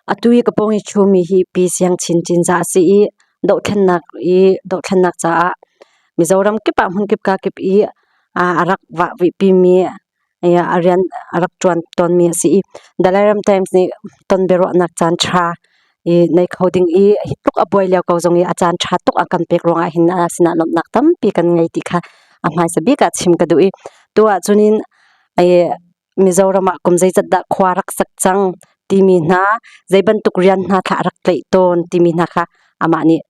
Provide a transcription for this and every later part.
Atu i ka pawng i ṭhumi hi Pi Siang Chin Cinzah a si i dohthlennak caah Mizoram kip ah hmunkip kakip i a rak vahpimi a rian a rak ṭuan tawnmi a si i Dalairam Times nih ton biaruahnak caan ṭha i nei kho ding i hi tluk a buai lio ko zong i a caan ṭha tuk a kan pek ruangah hin a sinah lawmhnak tampi kan ngei ti kha a hmaisa bik ah chim ka duh i tu ahcun in Mizoram ah kum zeizat dah khua rak sak cang timi hna, zei bantuk rian hna thla a rak tlaih tawn timi hna kha amah nih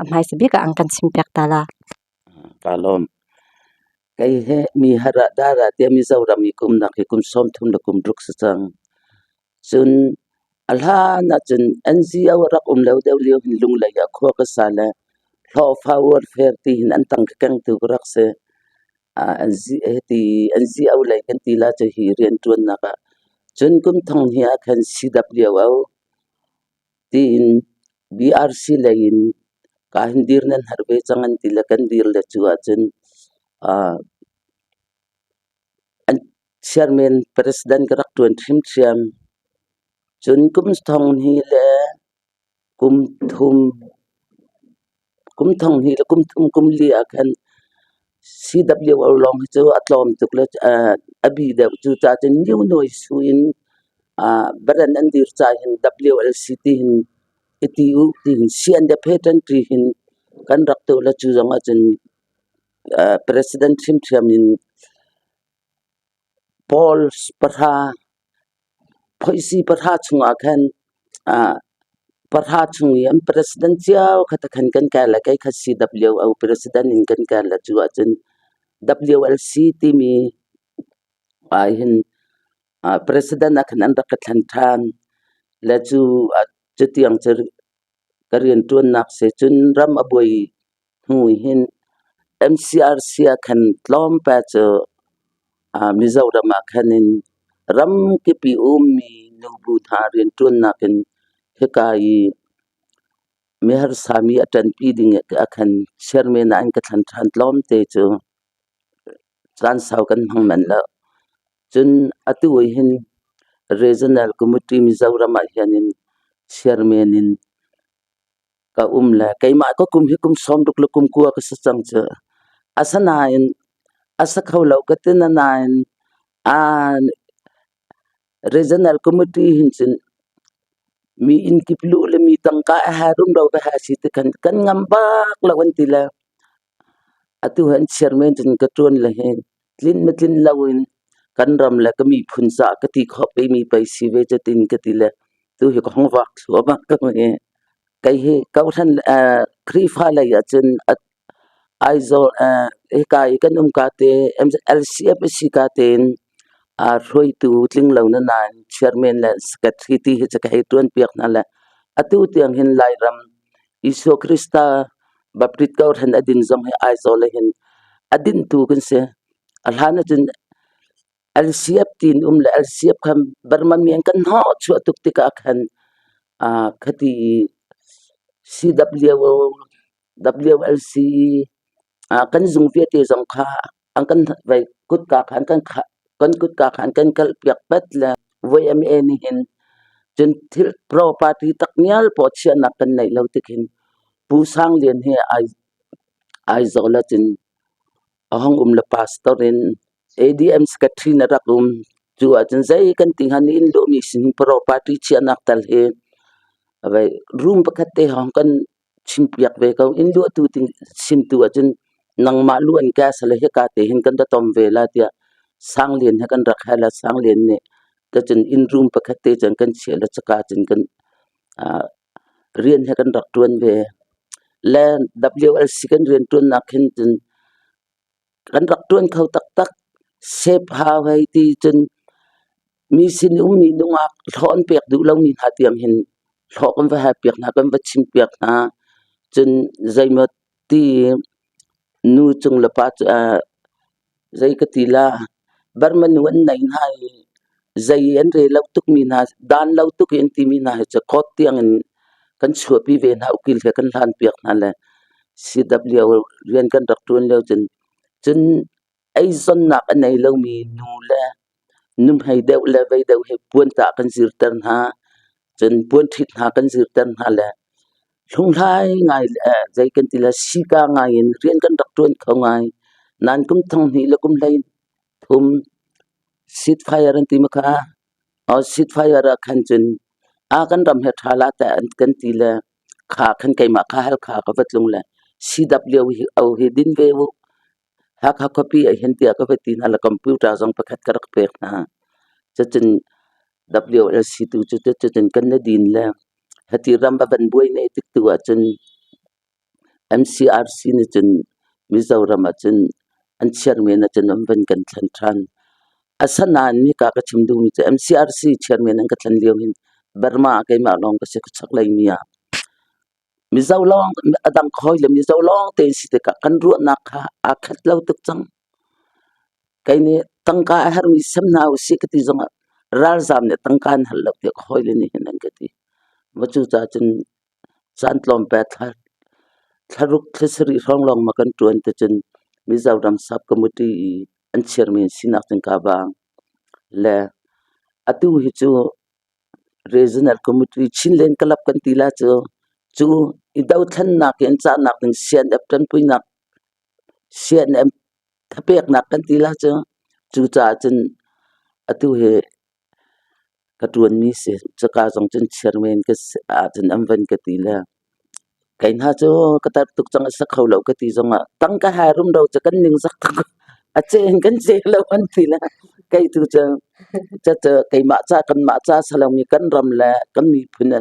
hmaisa bik ah an kan chimpiak ta la. Ka lawm. Kei he mi har ah dara tiah Mizoram i kumnak hi kum 30 le kum ruk si cang. Cun a hlan ahcun NGO a rak um lo deuh lio hin Lunglei ah khua ka sa le hlawhfa warfare ti hin an tang ka kengtu ka rak si. Hiti NGO lei kan ti la cu hi rianṭuannak ah. Cun kum thong hnih ah khan CWO tiin BRC lei in ka hin dir nan har ve cang an ti le kan dir le cu ahcun an chairman president ka rak ṭuan ṭhiamṭhiam. Cun kum thong hnih le kum thum kum thong hnih le kum thum kum li ah khan CWO lawng hi cu a tlawm tuk le a bi deuh. Cucaah cun New Noi Su in baran an dir ca hin WLC ti hin i ti u ti hin CNDF he ṭanṭi hin kan rak tuah le cu zong ahcun President ṭhiamṭhiam in Paul pahra phoihsi pahra chungah khan pahra chung i an president cio kha ta khan kan kai le kei kha CWO president in kan kai le cu ahcun WLC timi ah hin president ah khan an rak ka thlen ṭhan le cu cutiang cu ka rianṭuannak si. Cun ram a buai hnu hin MCRC ah khan tlawmpal cu Mizoram ah khan in ramkip i ummi nubu hna rianṭuannak in hika i miharsa mi a ṭanpi ding ah khan chairman ah an ka thlen ṭhan tlawmte cu caan sau kan hmang manh lo. Cun atu hin Regional Committee Mizoram ah hin chairman in ka um le keimah ka kum hi kum 60 le kum kua ka si cang cu. Asinain a sa kho lo ka ti nain Regional Committee hin cun mi inn kip luh le mi tangka a ha rumro va ha si ti khan kan ngam bak lo an ti le atu han chairman cun ka ṭuan le hin tlin ma tlin lo in kan ram le ka miphun ca ka ti khawh pe mi pei si ve cu tin ka ti le tu hi ka hong vak thluahmah ko hi. Kei hi kohhran Khrihfa lei ahcun Aizawl hika i kan um ka te LCF a si ka tein hruaitu tling lo na nain chairman le secretary ti hi cu ka hei ṭuan piak hna le atu tiang hin Lairam Jesuh Krista Baptist kohhran a din zong hi Aizawl ah hin a dinhtu kan si. A hlan ahcun LCF tiin um le LCF khan Burma mi an kan hnawh chuah tuk tikah khan khati CWO WLC kan zung vialte zong kha an kan vai kutka kha an kan kan kutka kha an kan kalpiak pat le YMA nih hin cun thil property takngial pawh chiahnak kan neih lo tik hin Pu Sang Lian hi Aizawl ah cun a hong um le pastor in ADM secretary na rak um. Cu ahcun zei kan ti hnga ni in lawhmi sin property chiahnak tal hi vai room pakhat te hong kan chimpiak ve ko. Inn luahtu ting simtu ahcun nangmah lu an ka sale hika te hin kan ra tom ve la tiah Sanglian he kan rak hal ah Sanglian nih tacun inn room pakhat te cun kan chiah le caka cun kan rian he kan rak ṭuan ve. Le WLC kan rian ṭuannak hin cun kan rak ṭuan kho taktak. Sep hau hei ti cun mi sin ummi nungak hlawh an pek duh lomi hna tiang hin hlawh kan va halpiak hna, kan va chimpiak hna. Cun zeimaw ti nu cung le pa cu zei ka ti la Burma nu an nei hna i zei an re lo tukmi hna dan lo tuk in timi hna hi cu court tiang in kan chuahpi ve hna ukil he kan hlan piak hna le CW rian kan rak ṭuan lio cun cun eizonnak a nei lomi nu le nuhmei deuh le vei deuh he puan tah kan zirter hna. Cun puanṭhit hna kan zirter hna le hlunghlai ngai le zei kan ti le sika ngai in rian kan rak ṭuan kho ngai. Nain kum thong hnih le kum hlei thum seat fire an ti ma kha? Seat fire ah khan cun a kan ram he ṭha la teh an kan ti le kha khan keimah kha Halkha ka va tlung le CW hi din ve u. Hakha khuapi ah hin tiah ka va ti hna le computer zong pakhat ka rak pek hna. Cucun WLC tu cu cucun kan na din le hiti ram a van buai ne tik tu ahcun MCRC nih cun Mizoram ahcun an chairman ahcun an van kan thlen ṭhan. Asinain hika ka chim duhmi cu MCRC chairman an ka thlen lio hin Burma ah keimah lawng ka si ka chaklei mi ah. Mizo lawng a dang hawi le Mizo lawng tein si tikah kan ruahnak kha aa khat lo tuk cang. Kei nih tangka a herhmi sem hna usih ka ti zongah ralzaam nih tangka an hal lo tiah ka hawile nih hin an ka ti. Maw cucaah cun caan tlawmpal thla thlaruk thla sarih hrawng lawng ma kan ṭuan ticun Mizoram sub committee i an chairman sinak cun kaa baang. Le atu hi cu Regional Committee Chinland Club kan ti la cu cu i dothlennak in cahnak ding CNF ṭanpuinak CNM thapeknak kan ti la cu cucaah cun atu hi ka ṭuanmi si. Cuka zong cun chairman ka si ahcun an van ka ti le Kei hna cu ka tar tuk cang a sa kho lo ka ti zongah tangka he rumro cu kan ningzak tuk. A ce in kan ce lo an ti le kei tu cu cu keimah ca kanmah ca salomi kan ram le kan miphun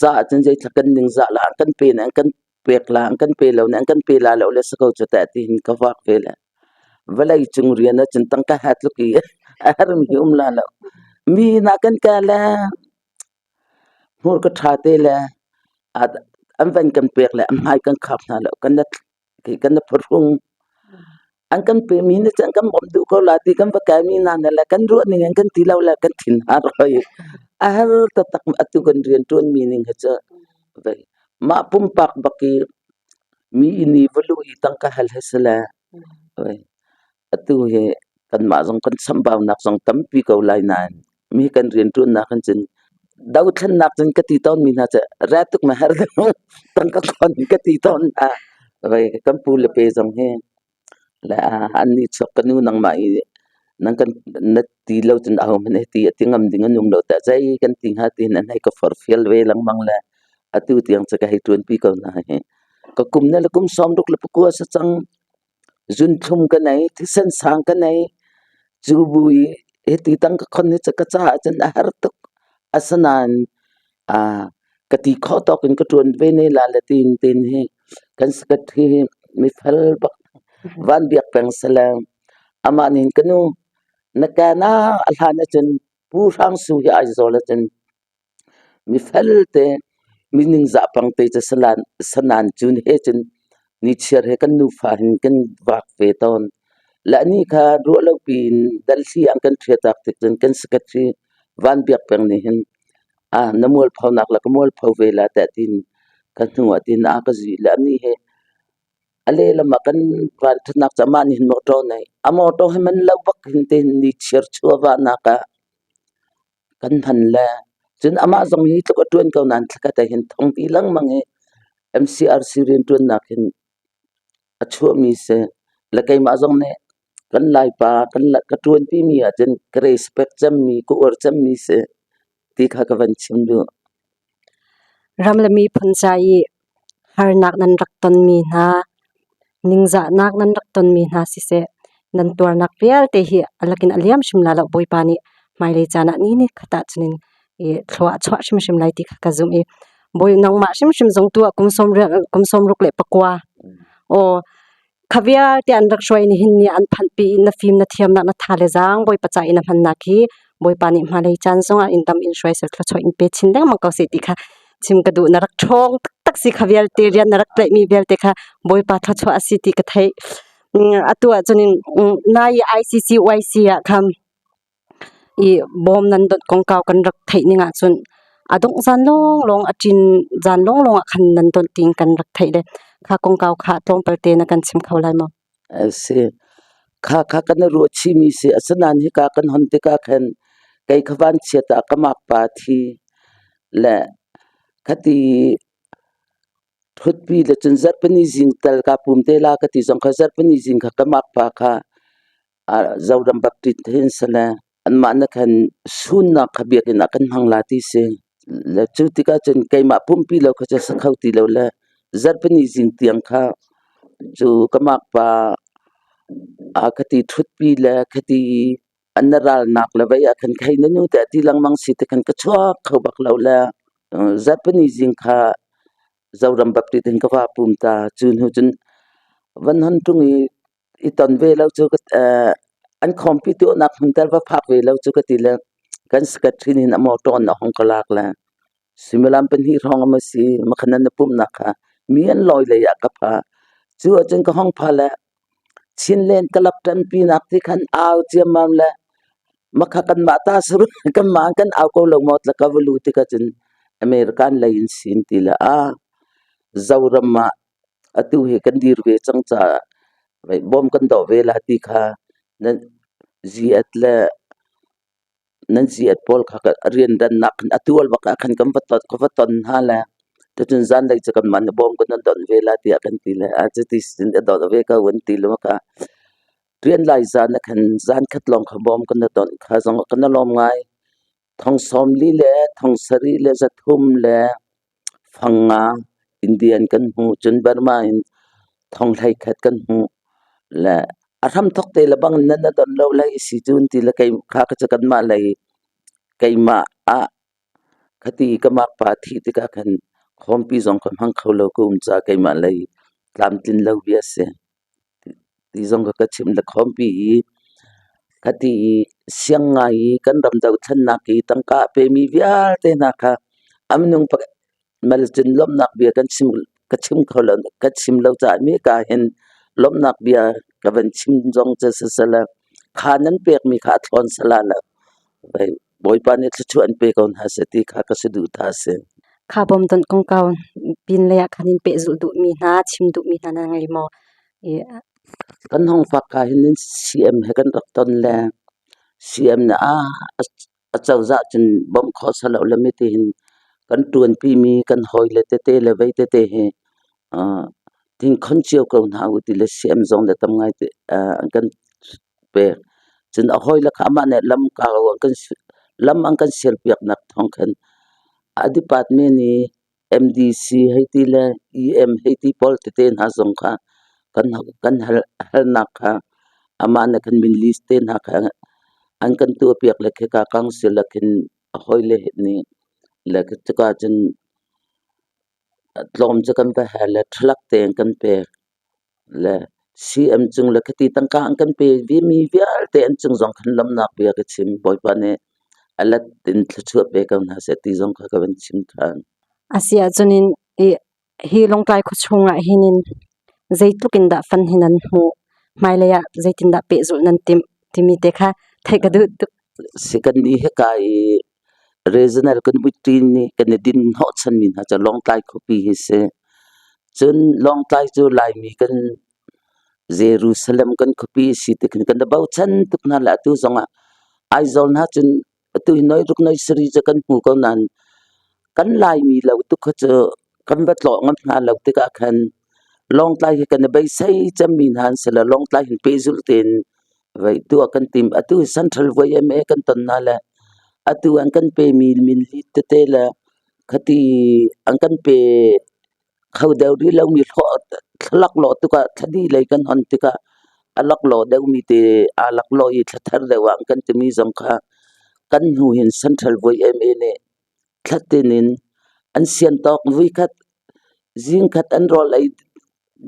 ca ahcun zeithla kan ningzah la an kan pe na an kan pek la an kan pe lo na an kan pe la lo le si ko cu teh tihin ka vak ve le vawlei cung rian ahcun tangka he tluk i a hermi um la lo. Mi na kan ka le Hmurka ṭha te le an van kan pek le a hmai kan khap hna lo kan kan i phuhrung. An kan pemi nih cun an kan bawmh duh ko la ti kan va kaimi hna nih le kan ruah ning in kan ti lo le kan thin har hoi. A har taktak atu kan rianṭuanmi ning hi cu mah pumpak bak i mi inn i va luh i tangka hal hi si le atu hi kanmah zong kan chambaunak zong tampi ko lai nain mi kan rianṭuannak hin cun dothlennak cun ka ti tawnmi hna cu ra tuk ma har deuh tangka khon ka ti tawn hna. Kan pu le pe zong hi le an nih chuak ka nu nangmah i nang kan na ti lo cun ahohmanh hi ti a ti ngam ding an um lo tah zei kan ti hnga tiin an hei ka forhfial ve lengmang le atu tiang cu ka hei ṭuanpi ko hna hi. Ka kum ne le kum 64 si cang. Zunthlum ka nei, thisen sang ka nei. Cu bu i hiti tang ka khon hi cu ka caah cun a har tuk. Asinain ka ti khawh tawk in ka ṭuan ve ne la le tiin tin hi kan secretary hi mifel bak van biak peng sale amah nih ka nu na ka na a hlan ahcun Pu Hrang Su hi Aizawl ahcun Mifel te mi ningzah pang te cu sanan cun he cun nichiar he kan nufa hin kan vak ve tawn. Le anih kha ruah lo piin Delhi an kan ṭhiatak tik cun kan secretary Van Biak Peng nih hin ah na mualphonak le ka mualpho ve la tiah tiin ka hnu ah tiin a ka zuih le anih he a lehlam ah kan vanṭhatnak cu amah nih hin motor a neih. A motor hi man lo bak hin tiin nichiar chuahvahnak ah kan hman le cun amah zong hi tluk a ṭuan ko nain thlakhat ah hin thong ti lengmang i MCRC rianṭuannak hin a chuahmi si. Le keimah zong nih kan Laipa kan ka ṭuanpimi ahcun ka respect cemmi ka uar cemmi si ti kha ka van chim duh. Ram le miphun ca i harnak nan rak tonmi hna, ningzahnak nan rak tonmi hna siseh, nan tuarnak vialte hi a lakin a liam hrim la lo. Bawipa nih hmailei caan ah ni ni khat ah cun i thlua a chuah hrimhrim lai ti kha ka zumh i Bawi nangmah hrimhrim zong tu ah kum 69. Aw, Kha vialte an rak hruai nihin ni an phanhpi i na fim na thiamnak na tha le zaang Bawipa ca i na hmannak hi Bawipa nih hmailei caan zongah in dam in hruai seh thluachuah in pe chin lengmang ko seh ti kha chim ka duh. Na rak ṭhawng taktak si kha vialte rian na rak tlaihmi vialte kha Bawipa thluachuah a si ti ka theih. Atu ahcun in nai ICCYC ah khan I bawm nan donh kongkau kan rak theih ning ahcun a dongh zan lawnglawng a ṭin zan lawnglawng ah khan nan donh tiin kan rak theih le kha kongkau kha tlawmpal te na kan chim kho lai maw? A si. Kha kha kan i ruah chihmi si. Asinain hika kan hon tikah khan. Kei kha vanchiat ah ka makpa thi le khati ṭhutpi le cun zarhpini zing tal kaa pum te la ka ti zong kha zarhpini zing kha ka makpa kha Zoram Baptist hin sale anmah na khan sunnak kha biakinn ah kan hmang la ti si. Le cu tikah cun keimah pumpi lo kha cu sa kho ti lo le zarhpini zing tiang kha cu ka makpa a ka ti ṭhutpi le ka ti an na ralnak le vei ah khan khei na nu te ti lengmang si te khan ka chuak kho bak lo le zarhpini zing kha Zoram Baptist in ka va pum ta. Cu hnu cun van hon ṭung i i ton ve lo cu an khawmpi tuahnak hmun tal va phak ve lo cu ka ti le kan secretary nih a motor in a hong ka lak le suimilam pahnih hrawng a si makhan na pumhnak kha mi an lawi lei ah ka pha. Cu ahcun ka hong pha le Chinland club ṭanpinak ti khan au ciammam le makha kanmah ta saru kanmah kan au ko lo maw tla ka va lu tikah cun American lei in sin ti le a Zoram ah atu hi kan dir ve cang caah bawm kan doh ve la ti kha nan ziat le nan ziat pawl kha riandannak khan a tual bak ah khan kan va ton ka va ton hna le tucun zanlei cu kanmah nih bawm kan don ve la tiah kan ti le a cuti sin a don ve ko an ti le ka rian lai zan ah khan zan khat lawng kha bawm kan don kha zong kan lawm ngai. Thong 40 le thong 7 le 300 le fang nga Indian kan hmuh. Cun Burma in thong 11 kan hmuh. Le a hramthok te le bang nan na don lo lei si cun ti le kei kha ka cu kanmah lei keimah ah khati ka makpa thih tikah khan khawmpi zong ka hmang kho lo ka um caah keimah lei tlamtlin lo bia a si. Ti zong ka ka chimh le khawmpi i khati i siang ngai i kan ram dothlennak i tangka a pemi vialte hna kha a minung mal cun lawmhnak bia kan chim ka chim kho lo ka chim lo caah mi ka hin lawmhnak bia ka van chim zong cu siseh kha nan pekmi kha a thlawn sala lo. Bawipa nih thluachuah an pe ko hna seh ti kha ka saduhthah a si. Kha bawmdonh kongkau pinlei ah khan in pehzulh duhmi hna, chim duhmi hna na ngei maw? Kan hong fak ka hin CM he kan rak ton le CM nih a cozah cun bawmh khawh salo le miti hin kan ṭuanpi mi kan hawile tete le vei tete hi thingkhon cio ko hna u ti le CM zong le tam ngai te an kan pek. Cun a hawile kha amah nih lam kau an kan lam an kan sialpiaknak thawng khan a department i MDC hei ti le EM hei ti pawl tete hna zong kha kan kan hal halnak kha amah nih khan min list te hna kha an kan tuahpiak le khika council ah khin a hawile nih le cuka cun tlawm cu kan va hal le thalak tein kan pek. Le CM cung le khati tangka an kan pe mi vialte an cung zong khan lawmhnak bia ka chim. Bawipa nih a let in thluachuah pe ko hna seh ti zong kha ka van chim ṭhan. A si ahcun in hi Lawngtlai khuachung ah hin in zeitluk in dah fan hi nan hmuh? Hmailei ah zeitindah pehzulh nan timh timi te kha theih ka duh tuk. Si kan nih hika i regional kan buṭin nih kan i din hnawhchanmi hna cu Lawngtlai khuapi hi si. Cun Lawngtlai cu Laimi kan Jerusalem kan khuapi a si ti khin kan i bochan tuk hna le atu zongah Aizawl hna cun atu hi noi ruk noi sarih cu kan hmu ko nain kan Laimi lo tuk kha cu kan va tlawh ngam hna lo tikah khan Lawngtlai hi kan i beisei cemmi hna an si le Lawngtlai hin pehzulh tein vei tuah kan tim. Atu hi Central YMA kan ton hna le atu an kan pemi minlit tete le khati an kan pe kho deuh rih lomi hlawh thlaklaklawh tikah thladi lei kan on tikah a laklawh deuhmi te aa laklawh i thlathar deuh ah an kan timi zong kha kan hnu hin Central YMA nih thlatin in an sian tawk vuikhat zingkhat an rawl ei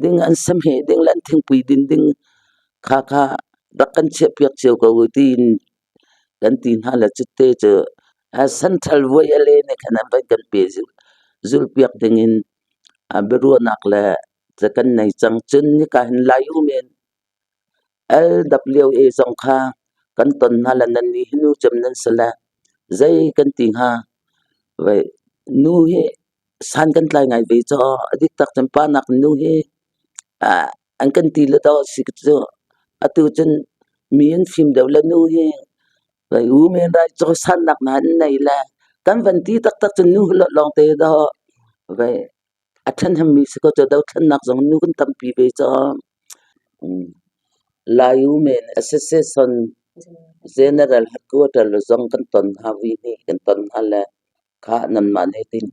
ding an samheh ding le an thingpui din ding kha kha rak kan chiahpiak cio ko u tiin kan ti hna le cutte cu Central YLA nih khan an van kan pe zulhpiak ding in biaruahnak le ca kan nei cang. Cun nika hin Lai um in LWA zong kha kan ton hna le nan nih hi nu cem nan si le zei kan ti hnga. Vei nu hi san kan tlai ngai ve caw a dik tak cun pa nak nu hi an kan ti le daw si cu atu cun mi an fim deuh le nu hi. Vai u men rai cawisannak hna an nei le kan van ti taktak cun nu holh lawngte dawh vai a ṭhahnemmi si ko cu dothlennak zong nu kan tampi ve caw. Lai u men Association General Headquarter zong kan ton hna vi hnih kan ton hna le khah nanmah nih tin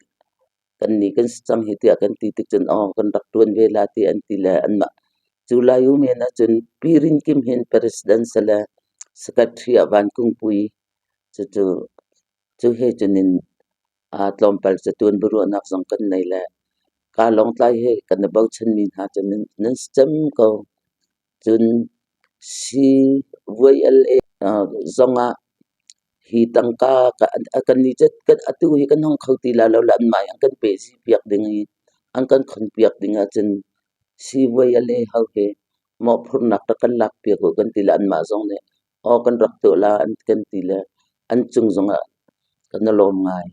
kannih kan si cang hi tiah kan ti tik cun aw kan rak ṭuan ve la ti an ti le anmah cu lai u men ahcun Pi Rin Kim hin president si le secretary ah Van Kung Pui cucu cu he cun in aa tlawmpal cu tuan biaruahnak zong kan nei le kaa Lawngtlai he kan i bochanmi hna cu nan si cem ko. Cun CYLA zongah hi tangka kannih cu atu hi kan hong kho ti lai lo le anmah hi an kan pehzih ding i an kan khonpiak ding ahcun CYLA ho hi mawhphurhnak rak kan lakpiak u kan ti le anmah zong nih aw kan rak tuah la an kan ti le an cung zongah kan i lawm ngai.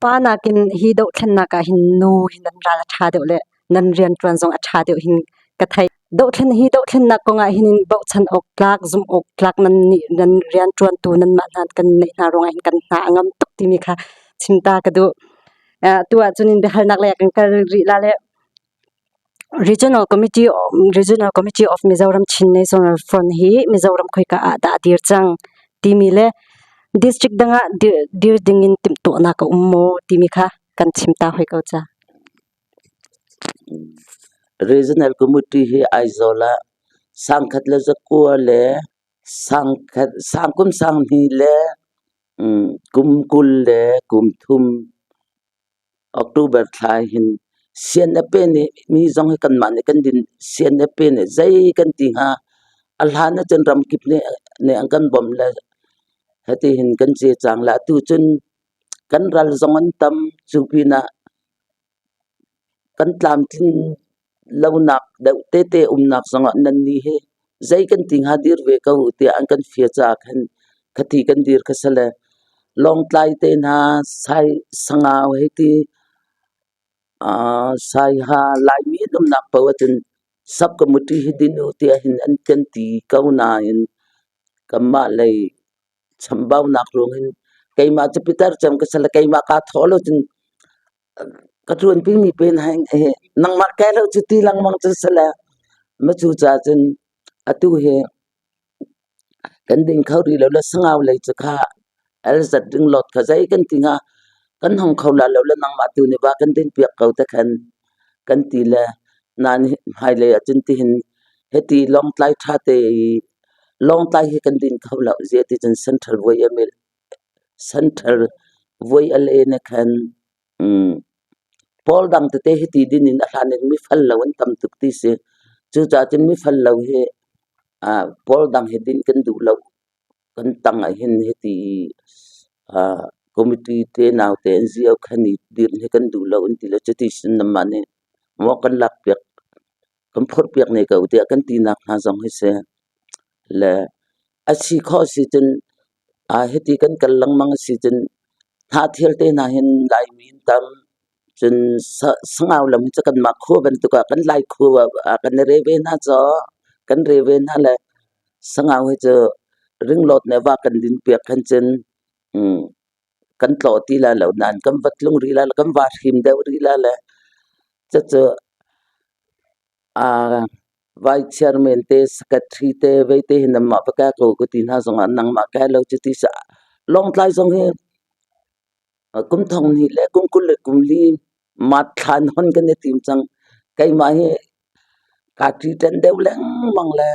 Pa nakin hi dohthlennak ah hin nu hi nan ral a ṭha deuh le nan rianṭuan zong a ṭha deuh hin ka theih. Dohthlen hi dohthlennak kong ah hin bochan awk tlak, zumh awk tlak nan nih nan rianṭuantu nanmah hna kan neih hna ruangah hin kan hna a ngam tuk timi kha chim ta ka duh. Tu ahcun in biahalnak lei ah kan kal rih la le Regional Committee of Mizoram Chin National Front hi Mizoram khoika ah dah a dir cang timi le district dang ah dir ding in timhtuahnak a um maw timi kha kan chim ta hoi ko ca. Regional Committee hi Aizawl ah sangkhat le zakua le sangkhat sangkum sanghnih le kum 20 le kum thum October thla hin CNFP nih mi zong hi kanmah nih kan din CNFP nih zei kan ti hnga a hlan ahcun ramkip nih nih an kan bawmh le hiti hin kan ce cang le atu cun kan ral zong an tam cu pinah kan tlamtlin lonak deuh tete umnak zongah nannih hi zei kan ti hnga dir ve ko u tiah an kan fia caah khan khati kan dir kha si le Lawngtlai te hna Sai Sangau hei ti Saiha Laimi an umnak paoh ahcun sub committee hi din u tiah hin an kan ti ko nain kanmah lei chambaunak ruang hin keimah cu pitar cem ka si le keimah kaa thawh lo cun ka ṭuanpimi pen he nangmah kai lo cu ti lengmang cu si le ma cu caah cun atu hi kan ding kho rih lo le sangau lei cu kha LZ ringlot kha zei kan ti hnga kan hong kho la lo le nangmah tu nih va kan din piak ko te khan kan ti le nain hmailei ahcun tihin hiti Lawngtlai ṭha te i Lawngtlai hi kan din kho lo ziah ti cun Central voi Central voi a le khan pawl dang tete hiti din in a hlan in mifal lo an tam tuk ti si. Cucaah cun mifal lo hi pawl dang hi din kan duh lo. Kan tang ah hin hiti committee te nau te NGO khan i dirh hi kan duh lo an ti le cuti cun nanmah nih maw kan lakpiak kan phorhpiak ne ko tiah kan tinak hna zong hi si. Le a si khawh si cun hiti kan kal lengmang a si cun hnahthel te hna hin Laimi an tam. Cun Sangau lam hi cu kanmah khua bantuk ah kan Lai khua ah kan i re ve hna caw. Kan re ve hna le Sangau hi cu ringlawt nih va kan din piak khan cun kan tlawh ti lai lo nain kan va tlung rih lai lo, kan va hrim deuh rih lai le cucu Vice chairman te, secretary te, vei te hi nanmah va kai ko ka ti hna zongah nangmah kai lo cuti si Lawngtlai zong hi kum thong hnih le kum 20 le kum li mat thlan hon kan i tim cang. Keimah hi kaa ṭiṭan deuh lengmang le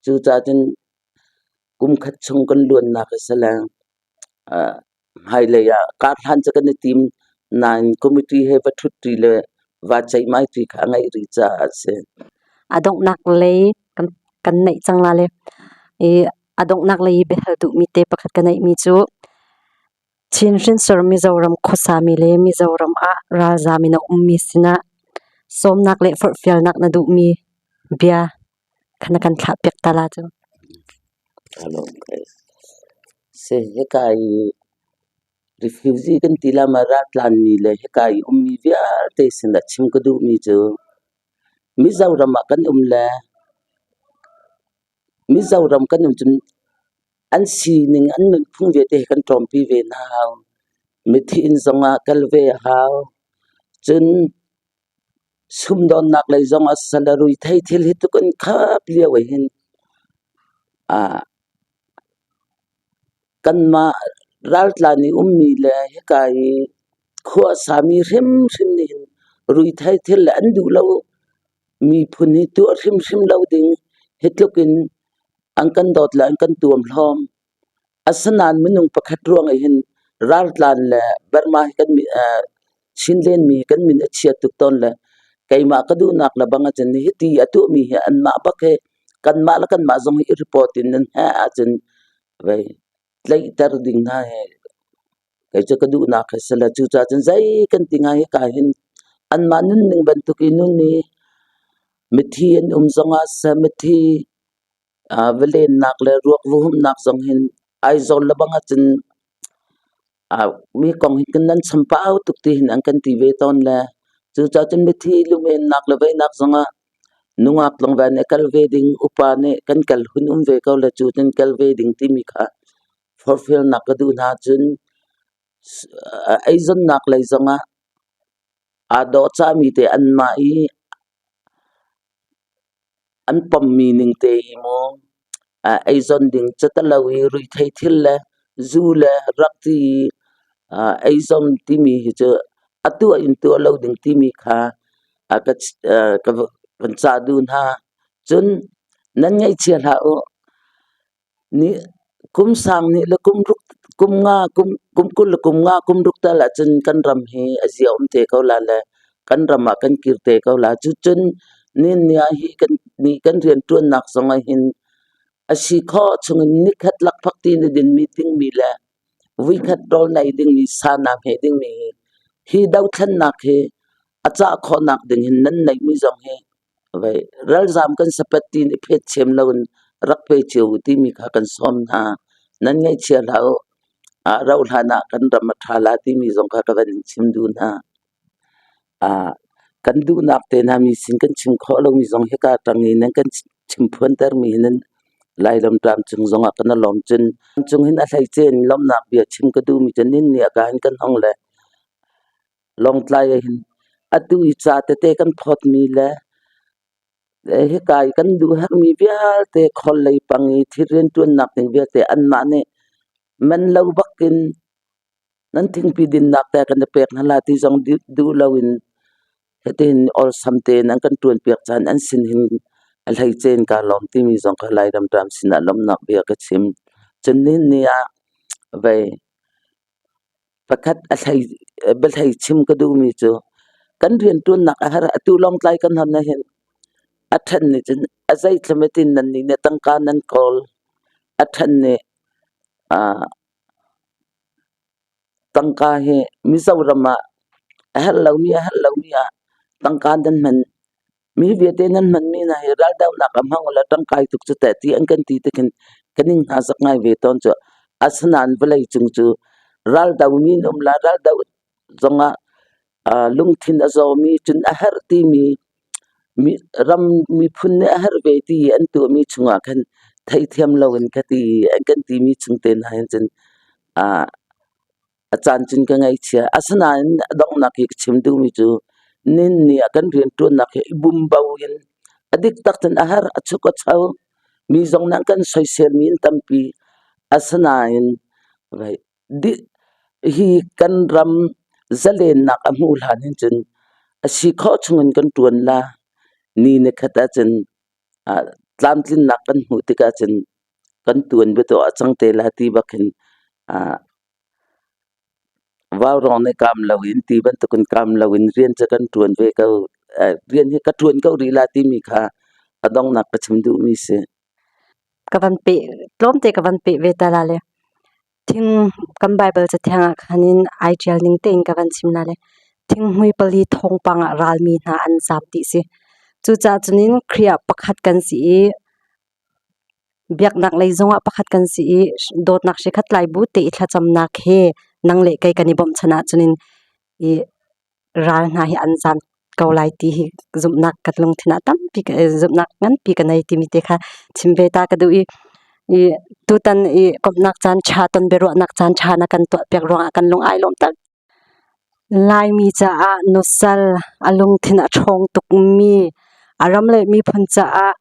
cucaah cun kum khat chung kan luannak a si le Hmailei ah karhlan cu kan i tim nain committee he va ṭhutṭi le va ceihmaiṭi kha a ngeih rih caah a si. A donghnak lei kan neih cang la le i a donghnak lei i biahal duhmi te pakhat ka neihmi cu Chin hrinsor Mizoram khuasami le Mizoram ah ralzaam in a ummi sinah sawmnak le forhfialnak na duhmi bia kha na kan thlahpiak ta la cu. Hika i refugee kan ti lai ma raltlanmi le hika i ummi vialte sinah chim ka duhmi cu Mizoram ah kan um le Mizoram kan um cun. An sining an nunphung vialte hi kan ṭawmpi ve hna hau. Mithi inn zongah kal ve a hau. Cun sumdawnnak lei zongah salary thei thil hi tuk an khap lio ah hin kanmah raltlan i ummi le hika i khua a sami hrimhrim nih hin ruithei thil le an duh lo miphun hi tuah hrimhrim lo ding hi tluk in an kan dawt le an kan tuamhlawm. Asinain minung pakhat ruang ah hin raltlan le Burma hi kan Chinland mi kan min a chia tuk tawn le keimah ka duhnak le bang ahcun hiti a tuahmi hi anmah bak hi kanmah le kanmah zong hi i report in nan heh ahcun vei tlaihter ding hna hi kei cu ka duhnak hi si le cucaah cun zei kan ti ngai hika hin anmah nunning bantuk i nun hi mithi an um zongah seh mithi va lennak le ruak va humnak zong hin Aizawl le bang ahcun mi kong hi nan champau tuk ti hin an kan ti ve tawn le cucaah cun mithi lumennak le veinak zongah nungak tlangval nih kal ve ding upa nih kan kal hun um ve ko le cu cun kal ve ding timi kha forhfialnak ka duh hna cun eizonnak lei zongah aa dawhcahmi te anmah i an pommi ning te i maw eizon ding catalo i ruithei thil le zu le rak ti i eizon timi hi cu a tuah in tuah lo ding timi kha ka van cah duh hna. Cun nan ngaihchia hlah u. Ni kum sang nih le kum ruk kum nga kum kum 20 le kum nga kum ruk tal ahcun kan ram hi a zia um te ko la le kan ram ah kan kir te ko la. Cucun nin ni ah hi kan ni kan rianṭuannak zong ah hin a si khawh chungin nikhat lakphak ti na dinmi dingmi le vuikhat rawl nei dingmi sa naa hmeh dingmi hi hi dothlennak hi a cah khawhnak ding hin nan neihmi zong hi Vei ralzaam kan sapat ti nih phetchem loin rak pe cio u timi kha kan sawm hna. Nan ngaihchia hlah u. Ah rauh hlan ah kan ram a ṭha la timi zong kha ka van in chim duh hna. Ah kan duhnak te hna mi sin kan chim khawh lomi zong hika ṭang i nan kan chimphuantermi hi nan Lairam tlamcung zongah kan i lawm. Cun cung hin a hleice in lawmhnak bia chim ka duhmi cu nin ni ah ka hin kan hong le Lawngtlai ah hin atu i ca tete kan phawtmi le hika i kan duh herhmi vialte khawl lei pang i thil rianṭuannak ding vialte anmah nih man lo bakin nan thingpi dinnak te kan i pek hna la ti zong duh loin hitihin awlsam tein an kan ṭuanpiak caan an sin hin a hleice in kaa lawm timi zong kha Lairam ṭam sinah lawmhnak bia ka chim. Cun nihin ni ah vei Pakhat a hlei biahlei chim ka duhmi cu kan rianṭuannak a har. Atu Lawngtlai kan hon ahhin a ṭhen nih cun a zeitlum in nannih nih tangka nan kawl. A ṭhen nih tangka hi Mizoram ah a herh lomi a herh lomi ah tangka nan hman. Mi vialte nan hmanmi hna hi raldohnak ah hmang ulaw ṭangkai tuk cu teh ti an kan ti tik hin kan in hna zak ngai ve tawn cu. Asinain vawleicung cu raldomi an um la, raldoh zongah lungthin a zawmi cun a herh timi ram miphun nih a herh ve ti i an tuahmi chungah khan theithiam loin ka ti i an kan timi chung te hna hin cun a caan cun ka ngaihchia. Asinain a donghnak i ka chim duhmi cu nin ni ah kan rianṭuannak hi i bumbo in a dik tak cun a har, a chuk a cho. Mi zong nih an kan soiselmi an tampi. Asinain hi kan ram zalennak a hmuh hlan hin cun a si khawh chungin kan ṭuan la. Ni nikhat ahcun tlamtlinnak kan hmuh tikah cun kan tuan biadawh a cang te la ti bak hin Vaurawng nih kaam loin ti bantukin kaam loin rian cu kan ṭuan ve ko. Rian hi ka ṭuan ko rih la timi kha a donghnak ka chim duhmi si. Ka van peh tlawmte ka van peh ve ta la le thing kan Bible cathiang ah khan in ai ṭial ning tein ka van chim la le thinghmui pali thawngpang ah ralmi hna an zaam ti si. Cucaah cunin Khrih ah pakhat kan si i Biaknak lei zongah pakhat kan si i dawtnak hrikhat tlai bu te i thlacamnak he nang le kei kan i bawmhchanh ahcun in i ral hna hi an zaam ko lai ti hi zumhnak ka lungthin ah tampi zumhnak nganpi ka nei timi te kha chim ve ta ka duh i. I tutan i komhnak caan ṭha ton biaruahnak caan ṭha na kan tuahpiak ruangah kan lung ai lawm tak. Laimi caah nusal a lungthin a ṭhawng tukmi a ram le miphun caah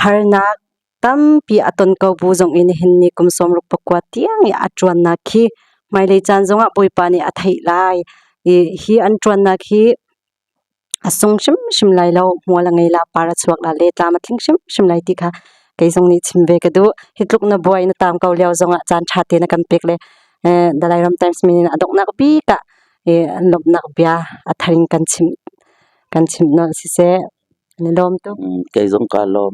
harnak tampi a ton ko bu zong in nihin ni kum 69 tiang i a ṭuannak khi hmailei caan zongah Bawipa nih a theih lai. I hi an ṭuannak hi a sung hrimhrim lai lo, hmual a ngei la, par a chuak la le tlam a tling hrimhrim lai ti kha kei zong nih chim ve ka duh. Hi tluk na buai na taam ko lio zongah caan ṭha te na kan pek le Dalai Ram Times min in a donghnak bik ah lawmhnak bia a thar in kan chimh nawn siseh. An i lawm tuk. Kei zong kaa lawm.